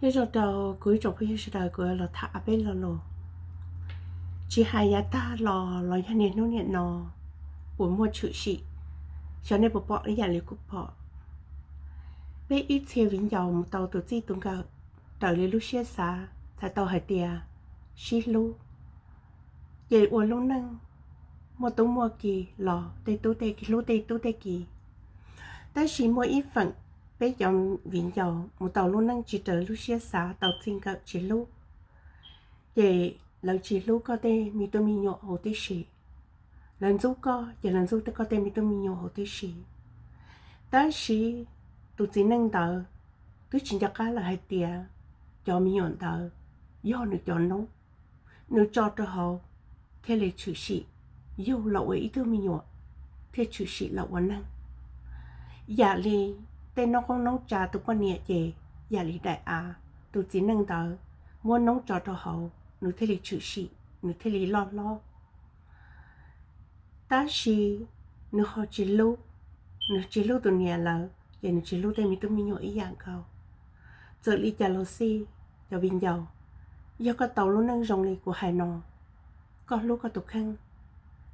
Nyob zoo rau kuv ib tsoom phooj ywg sawv daws, kuv los tham ob peb lo lus tsis hais yav tag los los yog niaj hnub niaj no uas muaj tshwm sim, xyov nej puas pom ib yam li kuv pom. Peb ib txhia viv ncaus mus tau tus txij tus nkawm raws li lub siab xav, txhais tau hais tias sib hlub, ces ua lub neej muaj tub muaj ki los tej tub tej hlub tej tub tej ki. Tab sis muaj ib feem, peb cov viv ncaus mus tau lub neej tsis raws lub siab xav, tau txij nkawm tsis hlub, ces lawv tsis hlub koj tej me tub me nyuam huv tib si. Lawv ntxub koj ces lawv ntxub koj tej me tub me nyuam huv tib si. Tab sis tus txiv neej ntawd twb tsis nco qab lawm hais tias cov me nyuam ntawd yog nws cov noob, nws tso rau hauv thiaj li tshwm sim yug los ua ib tug me nyuam, thiaj tshwm sim los ua neeg. Yam li tej noob qoob noob tsa tus poj niam ces yam li daim av, tus txiv neej ntawd muab noob tso rau hauv nws thiaj li tshwm sim, nws thiaj li loj hlob. Tab sis nws ho tsis hlub, nws tsis hlub tus niam lawm ces nws tsis hlub tej me tub me nyuam ib yam nkaus. Txawm li cas los xij, cov viv ncaus, yog koj tau lub neej zoo li kuv hais no, koj hlub koj tus kheej,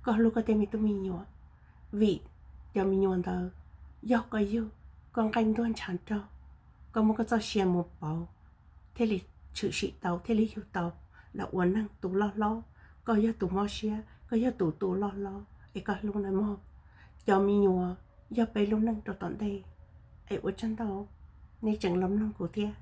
koj hlub koj tej me tub me nyuam, vim cov me nyuam ntawd yog koj yug, koj nqaij ntuag ntshav nraug, koj muab koj txoj sia mus pauv, thiaj li tshwm sim tau, thiaj li yug tau los ua neeg tus loj hlob. Koj yog tus mob siab, koj yog tus tus loj hlob es koj hlub na mog. Cov me nyuam yog peb lub neej rau tom ntej. Es ua tsaug ntau, nej tseem los mloog kuv thiab.